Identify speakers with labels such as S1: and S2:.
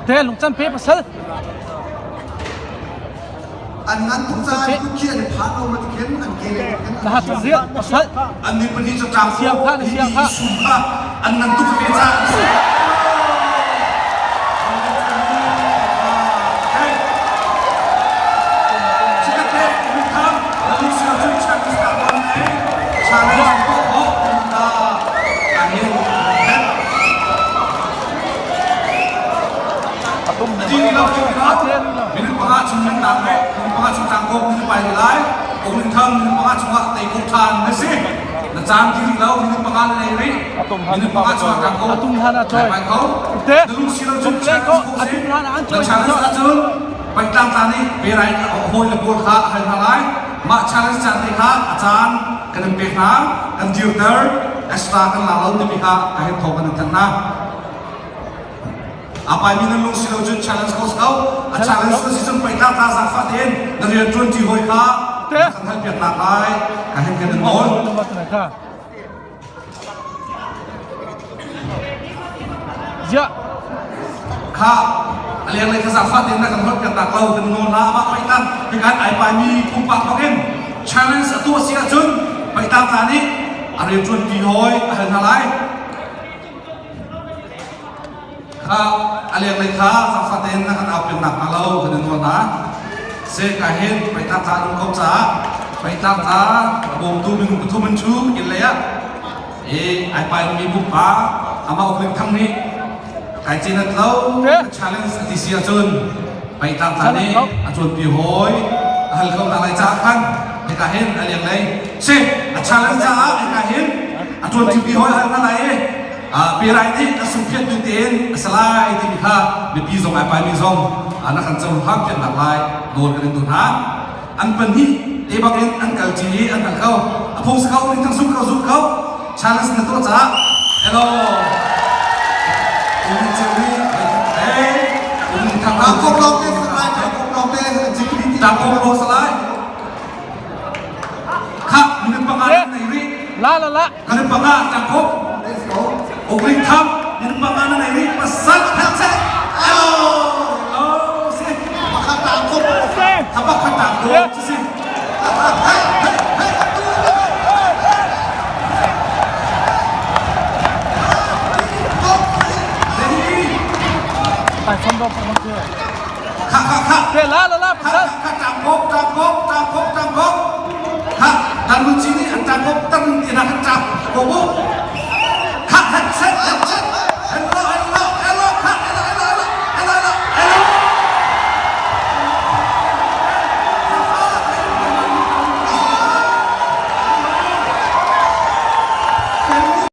S1: Te lungcan pe pasal.
S2: An ngan tuk caan kut khi an i phan lo ma tikhin an ke le khin
S1: Na hat riak pasal.
S3: An ni pahnih cu tlang
S1: Siang kha na siang kha.
S3: sum kha an ngan tuk ve ca. Minung panga chung nan tang ko, minung panga chung tang ko, minung pai lai, ung thang minung panga chungah tei ko than na si. Na caan ti rih lo, minung panga na nei rih. Minung panga chungah tang ko.
S1: Atum hlan ah choi.
S3: Pai ko.
S1: Te.
S3: Na lung si lo cun
S1: Tum ko. Atum hlan ah an choi.
S3: Na challenge ahcun Paitlang tla nih perai hawi le pawl kha a hal hna lai. Mah challenge caan te kha a caan kan in pek hna, kan dirter, extra kan la lo timi kha ka hin thawng kan in thanh hna. A paimi nan lung si lo cun challenge ko ko. A challenge na si cun paitlang tla zaangfah tein na rian ṭuan ṭi hawi kha kan hal piak nak lai ka hin kan in nawl.
S1: Ziah.
S3: Kha a lenglei kha zaangfah tein na kan holh piak tak lo kan nawl hna amah paitlang hikan ai paimi pumpak bakin challenge a tuah si ahcun paitlang tla nih a rian ṭuan pi hawi a hal hna lai. Kha a lenglei kha zaangfah tein na kan au piak nak hnga lo kan in nawl hna. Se ka hin paitlang tla an um ko caah paitlang tla a bawmtu minung pathum an chu inn lei ah i ai paimi pumpak amah ukling thang nih kai cinat lo challenge a ti si ahcun paitlang tla nih a cawnpi hawi a hal ko hna lai caah khan hika hin a lenglei si a challenge caah hika hin a ṭuanṭipi hawi a hal hna lai i Pirai nih a sungphiat tu tein a salai timi kha mipi zong ai paimi zong na kan cohlang piaknak lai nawl kan in duh hna. An pahnih te bak in an kal ṭi i an kal kho. A phung si kho, ning thang zut kho zut kho. Challenge na tuah caah hello. Um ceu ni hey um thang
S2: Ta kong lawng te salai ta kong lawng te an
S3: Ta kong lawng salai. Kha minute panga nei rih.
S1: La la la.
S3: Kan panga tangkop Ukling tham min panga na nei rih pasal thak oh si
S2: Pakhat tangkop
S3: Thapakhat tangkop si
S1: Tai chom do pa ma
S3: Kha kha kha
S1: Te la la la pasal
S3: Kha tangkop tangkop tangkop tangkop Kha tan lu chi ni an tangkop tan ti na kha tang ko bu.